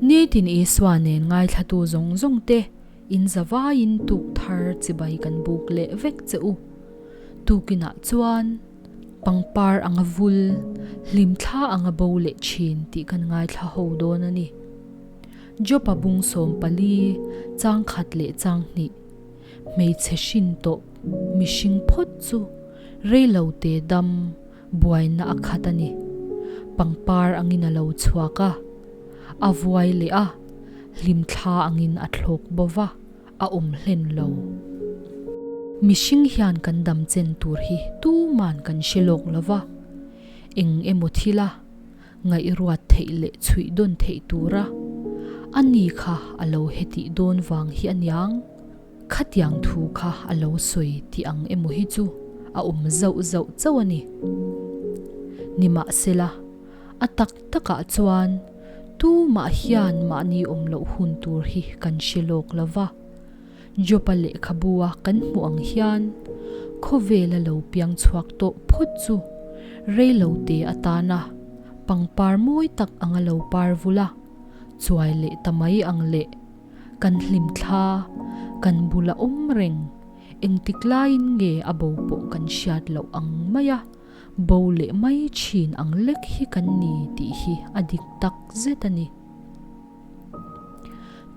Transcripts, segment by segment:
Nitin Isua nen ngaithlatu zawng zawng te in zavaiin tuk thar chibai kan buk leh vek che u. Tukinah chuan pangpar anga vul, hlimthla anga bo leh thin tih kan ngaithla ho dawn a ni. Jopa bung 14, chang khat leh chang hnih, hmeichhe hrin tawh mihring phawt chu reilo te dam buaina a khat a ni. Pangpar angin a lo chhuak a, a vuai leh a, hlimthla angin a thlawk bo va, a awm hlen lo. Mihring hian kan dam chen tur hi tuman kan hre lawk lo va, eng emaw thila ngaihruat theih leh chhuih dawn theih tura a ni kha a lo hetih dawn vang hi a niang. Khatiang thu kha a lo sawi tih ang emaw hi chu a awm zauh zauh chauh a ni. Nimahsela, a tak takah chuan tumah hian mahni awm loh hun tur hi kan hre lawk lo va. Jopa lehkhabu-a kan hmuh ang hian khawvela lo piang chhuak tawh phawt chu reilote atana pangpar mawi tak anga lo par vul a, chuai leh ta mai ang leh kan hlim thla, kan bula awm reng, engtik laiin nge a bo pawh kan hriat loh ang mai a, bo leh mai thin ang lek hi kan ni tih hi a dik tak zet a ni.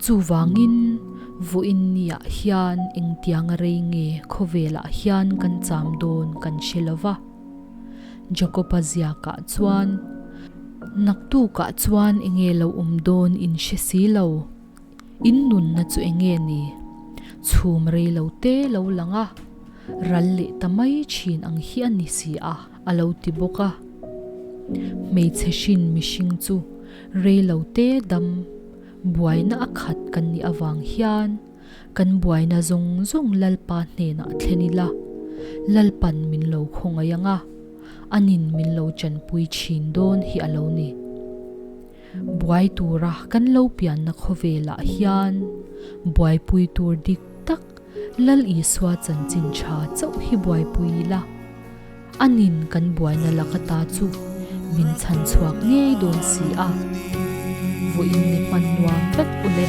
Chuvangin, vawiin niah hian engtianga rei nge khawvelah hian kan cham dawn kan hre lo va. Jakob-a ziakah chuan, Naktukah chuan enge lo awm dawn in hre si lo, in nunna chu enge ni? Chhum rei lo te lo lang a, ral leh ta mai thin ang hi a ni si a, a lo ti bawk a. Hmeichhe hrin mihring chu rei lo te dam buaina a khat kan nih avang hian kan buaina zawng zawng Lalpa hnenah thlen ila, Lalpan min lo khawngaih ang a, anin min lo chanpui thin dawn hi a lo ni. Buai tura kan lo pianna khawvelah hian buaipui tur dik tak Lal Isua chanchin tha chauh hi buaipui ila, anin kan buaina laka ta chu min chhan chhuak ngei dawn si a. Vawiin ni hman nuam vek u le.